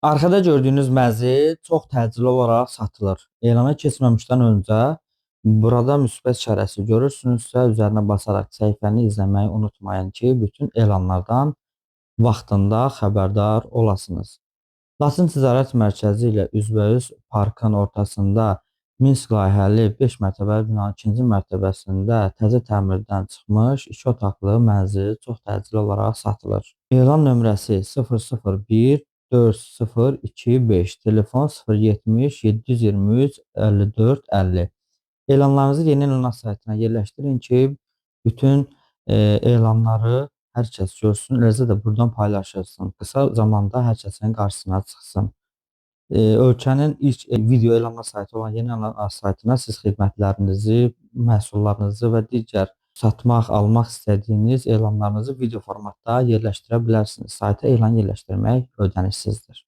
Arxada gördüyünüz mənzil çox təcili olaraq satılır. Elana keçməmişdən öncə burada müsbət işarəsi görürsünüzsə, üzərinə basaraq səhifəni izləməyi unutmayın ki, bütün elanlardan vaxtında xəbərdar olasınız. Laçın Ticarət Mərkəzi ilə üzbəüz parkın ortasında Minsk layihəli 5 mərtəbəli binanın ikinci mərtəbəsində təzə təmirdən çıxmış 2 otaqlı mənzil çox təcili olaraq satılır. Elan nömrəsi 001 4025, telefon 070 723 54 50. Elanlarınızı yeni elanlar saytına yerləşdirin ki, bütün elanları hər kəs görsün, eləcə də buradan paylaşılsın. Qısa zamanda hər kəsin qarşısına çıxsın. Ölkənin ilk video elanlar saytı olan Yeni Elanlar saytına siz xidmətlərinizi, məhsullarınızı və digər satmaq, almaq istədiyiniz elanlarınızı video formatda yerləşdirə bilərsiniz. Sayta elan yerləşdirmək ödənişsizdir.